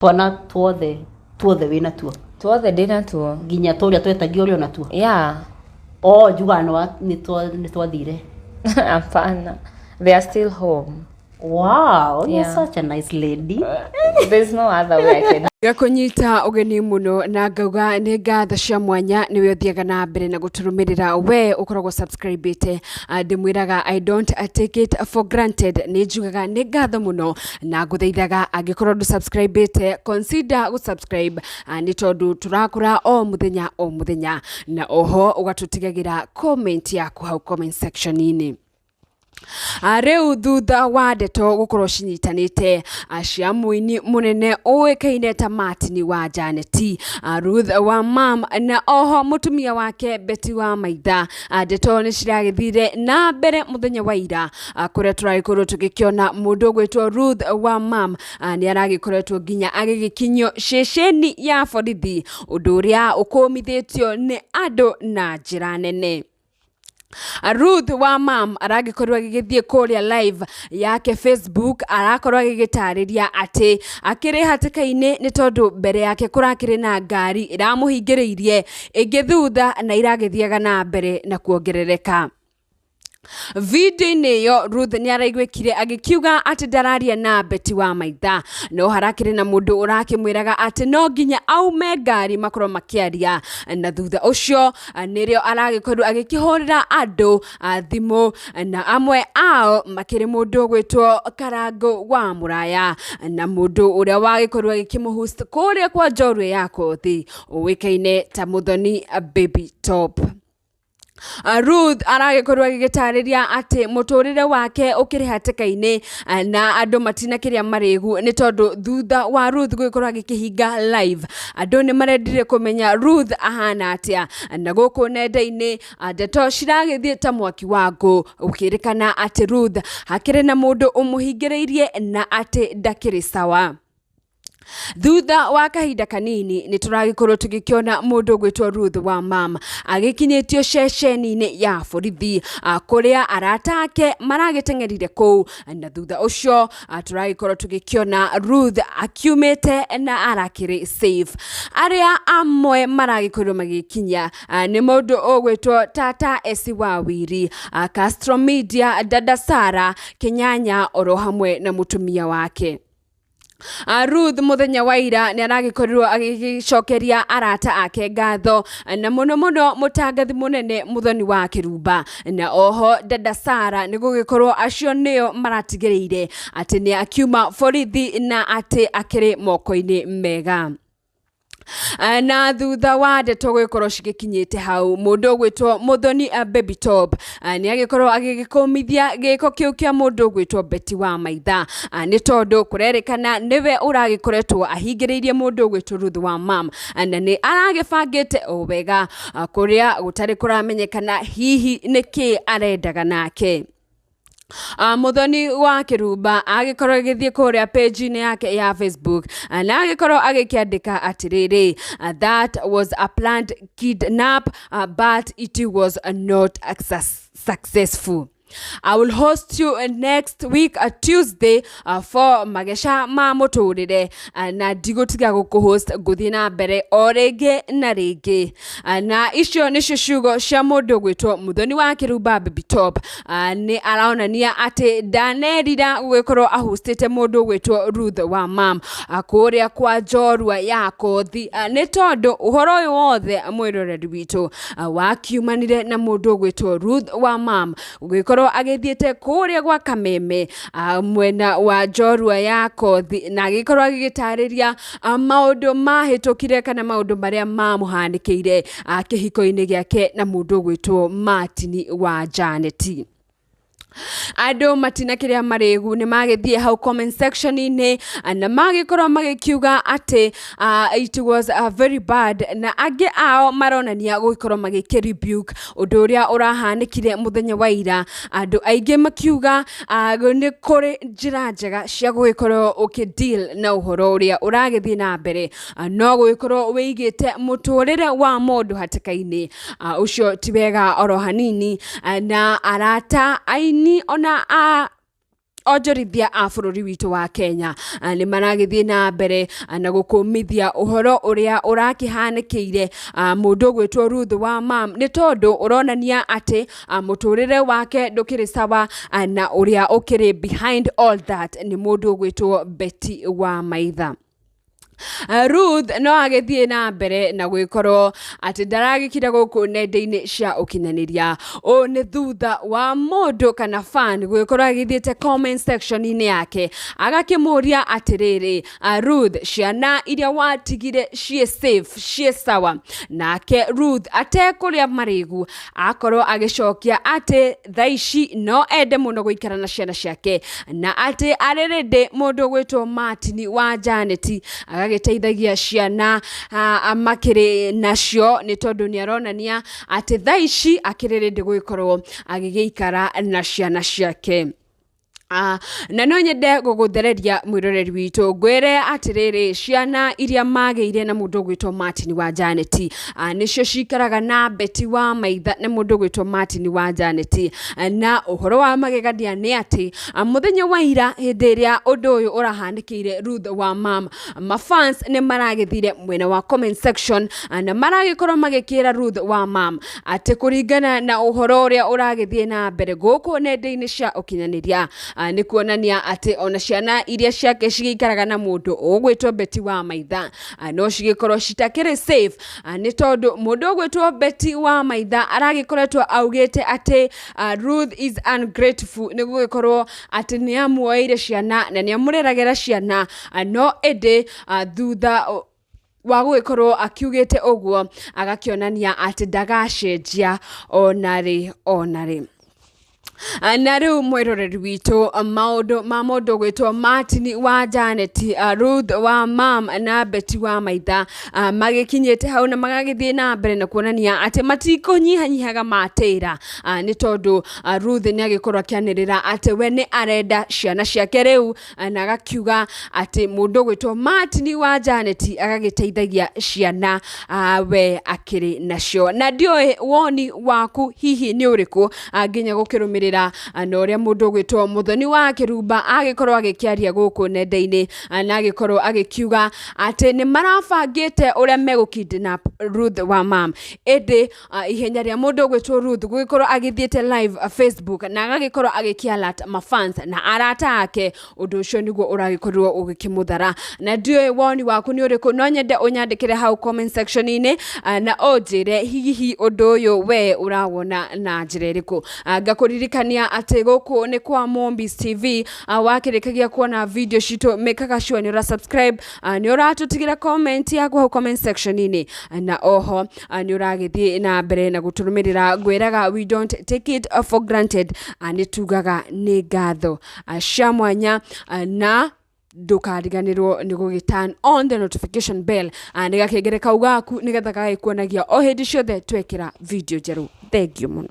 Twana tuothe tuothe wĩna tuo? Tuothe ndĩna tuo. Nginya tũrĩa twetagio ũrĩ ona tuo? Yeah. O njugaga nĩ twathire. Hapana, they are still home. Wow, you're such a nice lady. There's no other way I can. Ngakũnyita ũgeni mũno na ngauga nĩ ngatho cia mwanya nĩwe ũthiaga na mbere na gũtũrũmĩrĩra, we ũkoragwo subscribĩte. Ndĩmwĩraga I don't take it for granted. Nĩ njugaga nĩ ngatho mũno na ngũthaithaga angĩkorwo ndũ subscribĩte, consider gũ subscribe, nĩ tondũ tũrakũra o mũthenya o mũthenya, na oho ũgatũtigagĩra comment yaku hau comment section-inĩ. Rĩu thutha wa ndeto gũkorwo cinyitanĩte, cia mũini mũnene ũĩkaine ta Martin wa Janet, Ruth wa Mam, na oho mũtumia wake Betty wa Maitha, ndeto nĩ ciragĩthire na mbere mũthenya wa ira, kũrĩa tũragĩkorwo tũgĩkĩona mũndũ ũgwĩtwo Ruth wa Mam, nĩ aragĩkoretwo nginya agĩgĩkinyio ceceni ya borithi, ũndũ ũrĩa ũkũmithĩtio nĩ andũ na njĩra nene. Ruth wa Mam aragĩkorwo agĩgĩthiĩ kũrĩa live yake Facebook, arakorwo agĩgĩtarĩria atĩ akĩrĩ hatĩka-inĩ nĩ tondũ mbere yake kũrakĩrĩ na ngari ĩramũhingĩrĩirie ĩngĩ thutha na iragĩthiaga na mbere na kuongerereka. Video-inĩ ĩyo Ruth nĩ araiguĩkire agĩkiuga atĩ ndararia na Betty wa Maitha, no harakĩrĩ na mũndũ ũrakĩmwĩraga atĩ no nginya aume ngari makorwo makĩaria, na thutha ũcio nĩrĩo aragĩkorirwo agĩkĩhũrĩra andũ thimũ, na amwe ao makĩrĩ mũndũ ũgwĩtwo Karangũ wa Mũraya na mũndũ ũrĩa wagĩkorirwo agĩkĩmũhost kũrĩa kwa njorua ya Kothi ũĩkaine ta Mũthoni Baby Top. Ruth aragĩkorwo agĩgĩtarĩria atĩ mũtũrĩre wake ũkĩrĩ hatĩka-inĩ, na andũ matina kĩrĩa marĩgu nĩ tondũ thutha wa Ruth gũgĩkorwo agĩkĩhinga live, andũ nĩ marendire kũmenya Ruth ahana atĩa, na gũkũ nenda-inĩ, ndeto ciragĩthiĩ ta mwaki wa ngũ gũkĩrĩkana atĩ Ruth hakĩrĩ na mũndũ ũmũhingĩrĩirie na atĩ ndakĩrĩ sawa. Thutha wa kahinda kanini nĩ tũragĩkorwo tũgĩkĩona mũndũ ũgwĩtwo Ruth wa Mam agĩkinyĩtio ceceni-inĩ ya borithi, kũrĩa arata ake maragĩteng'erire kũu, na thutha ũcio, tũragĩkorwo tũgĩkĩona Ruth akiumĩte na arakĩrĩ safe. Arĩa amwe maragĩkorirwo magĩkinya, nĩ mũndũ ũgwĩtwo Tata Esi Wawiri, Castro Media, Dada Sara Kenyanya, oro hamwe na mũtumia wake. Ruth mũthenya wa ira nĩ aragĩkorirwo agĩcokeria arata ake ngatho, na mũno mũno mũtangathi mũnene Mũthoni wa Kĩrumba na oho Dada Sara, nĩ gũgĩkorwo acio nĩo maratigĩrĩire atĩ nĩ akiuma borithi na atĩ akĩrĩ moko-inĩ mega. Na thutha wa ndeto gũgĩkorwo cigĩkinyĩte hau, mũndũ ũgwĩtwo Mũthoni, Baby Top, nĩ agĩkorwo agĩgĩkũmithia gĩko kĩu kĩa mũndũ ũgwĩtwo Betty wa Maitha, nĩ tondũ kũrerĩkana nĩwe ũragĩkoretwo ahingĩrĩirie mũndũ ũgwĩtwo Ruth wa Mam, na nĩ aragĩbangĩte o wega, kũrĩa gũtarĩ kũramenyekana hihi nĩkĩ arendaga nake. Muthoni wa Kĩrumba agĩkorwo agĩthiĩ kũrĩa page-inĩ yake ya Facebook, na agĩkorwo agĩkĩandĩka atĩrĩrĩ, "That was a planned kidnap, but it was not successful. I will host you next week, Tuesday, for mageca ma mũtũrĩre, na ndigũtiga gũkũ-host, ngũthiĩ na mbere o rĩngĩ na rĩngĩ." Na icio nĩcio ciugo cia mũndũ ũgwĩtwo Mũthoni wa Kĩrumba Baby Top. Nĩ aronania atĩ ndanerira gũgĩkorwo ahostĩte mũndũ ũgwĩtwo Ruth wa Mam, kũrĩa kwa njorua ya Kothi, nĩ tondũ ũhoro ũyũ wothe mwĩroreri witũ, wakiumanire na mũndũ ũgwĩtwo Ruth wa Mam gũgĩkorwo agĩthiĩte kũrĩa gwa Kameme, mwena wa njorua ya Kothi, na agĩkorwo agĩgĩtarĩria, maũndũ mahĩtũkire kana maũndũ marĩa mamũhanĩkĩire, kĩhiko-inĩ gĩake na mũndũ ũgwĩtwo Martin wa Janet. Andũ matina kĩrĩa marĩgu nĩ magĩthiĩ hau comment section-inĩ na magĩkorwo magĩkiuga atĩ it was very bad, na angĩ ao maronania gũgĩkorwo magĩkĩ rebuke ũndũ ũrĩa ũrahanĩkire mũthenya wa ira, andũ aingĩ makiuga, nĩ kũrĩ njĩra njega cia gũgĩkorwo ũkĩ deal na ũhoro ũrĩa ũragĩthiĩ na mbere, no gũgĩkorwo wĩigĩte mũtũrĩre wa mũndũ hatĩka-inĩ, ũcio ti wega oro hanini. Na arata aini ona a Onjorithia a bũrũri witũ wa Kenya nĩ maragĩthiĩ na mbere na gũkũmithia ũhoro ũrĩa ũrakĩhanĩkĩire mũndũ ũgwĩtwo Ruth wa Mam, nĩ tondũ ũronania atĩ mũtũrĩre wake ndũkĩrĩ sawa, na ũrĩa ũkĩrĩ behind all that nĩ mũndũ ũgwĩtwo Betty wa Maitha. Ruth no agĩthiĩ na mbere na gwĩkorwo atĩ ndaragĩkira gũkũ nenda-inĩ cia ũkinyanĩria. Ũũ nĩ thutha wa mũndũ kana fan gwĩkorwo agĩthiĩte comment section-inĩ yake agakĩmũria atĩrĩrĩ, "Ruth, ciana iria watigire ciĩ safe, ciĩ sawa?" Nake Ruth atekũrĩa marĩgu akorwo agĩcokia atĩ thaa ici no ende mũno gũikara na ciana ciake, na atĩ arĩ ready mũndũ ũgwĩtwo Martin wa Janet agagĩteithagia ciana makĩrĩ nacio, nĩ tondũ nĩ aronania atĩ thaa ici akĩrĩ ready gũgĩkorwo agĩgĩikara na ciana ciake. Na no nyende gũgũthereria, mwĩroreri witũ, ngwĩre atĩrĩrĩ, ciana iria magĩire na mũndũ ũgwĩtwo Martin wa Janet nĩcio cikaraga na Betty wa Maitha na mũndũ ũgwĩtwo Martin wa Janet. Na ũhoro wa magegania nĩ atĩ mũthenya wa ira, hĩndĩ ĩrĩa ũndũ ũyũ ũrahanĩkĩire Ruth wa Mam, mafans nĩ maragĩthire mwena wa comment section na maragĩkorwo magĩkĩra Ruth wa Mam atĩ kũringana na ũhoro ũrĩa ũragĩthiĩ na mbere gũkũ nenda-inĩ cia ũkinyanĩria, nĩ kuonania atĩ ona ciana iria ciake cigĩikaraga na mũndũ ũgwĩtwo Betty wa Maitha no cigĩkorwo citakĩrĩ safe, nĩ tondũ mũndũ ũgwĩtwo Betty wa Maitha aragĩkoretwo augĩte atĩ Ruth is ungrateful, nĩ gũgĩkorwo atĩ nĩ amuoeire ciana na nĩ amũreragĩra ciana, no ĩndĩ thutha wa gũgĩkorwo akiugĩte ũguo agakĩonania atĩ ndagacenjia ona rĩ ona rĩ. Na rĩu, mwĩroreri witũ, maũndũ ma mũndũ gwĩtwo Martin wa Janet, Ruth wa Mam na Betty wa Maitha magĩkinyĩte hau na magagĩthiĩ na mbere na kuonania atĩ matikũnyihanyihaga matĩra, nĩ tondũ Ruth nĩ agĩkorwo akĩanĩrĩra atĩ we nĩ arenda ciana ciake rĩu, na agakiuga atĩ mũndũ ũgwĩtwo Martin wa Janet agagĩteithagia ciana we akĩrĩ nacio. Na ndiũĩ woni waku hihi nĩ ũrĩkũ nginya gũkĩrũmĩrĩra na ũrĩa mũndũ ũgwĩtwo Mũthoni wa Kĩrumba agĩkorwo agĩkĩaria gũkũ nenda-inĩ, na agĩkorwo agĩkiuga atĩ nĩ marabangĩte ũrĩa megũ kidnap Ruth wa Mam, ĩndĩ ihenya rĩa mũndũ ũgwĩtwo Ruth gũgĩkorwo agĩthiĩte live Facebook na agagĩkorwo agĩkĩ alert mafans na arata ake, ũndũ ũcio nĩguo ũragĩkorirwo ũgĩkĩmũthara. Na ndiũĩ woni waku nĩ ũrĩkũ, no nyende ũnyandĩkĩre hau comment section-inĩ na ũnjĩre hihi ũndũ ũyũ we ũrawona na njĩra ĩrĩkũ. Ngakũririkania atĩ gũkũ nĩ kwa Mombis TV. Wakĩrĩkagia kuona video citũ, mĩkaga sure nĩ ũra subscribe, nĩ ũratũtigĩra comment yaku hau comment section-inĩ, na oho nĩ ũragĩthiĩ na mbere na gũtũrũmĩrĩra. Ngwĩraga we don't take it for granted, nĩ tugaga nĩ ngatho cia mwanya, na ndũkariganĩrwo nĩ gũgĩ turn on the notification bell, nĩ gakengere kau gaku, nĩgetha gagĩkuonagia o hĩndĩ ciothe twekĩra video njerũ. Thank you mũno.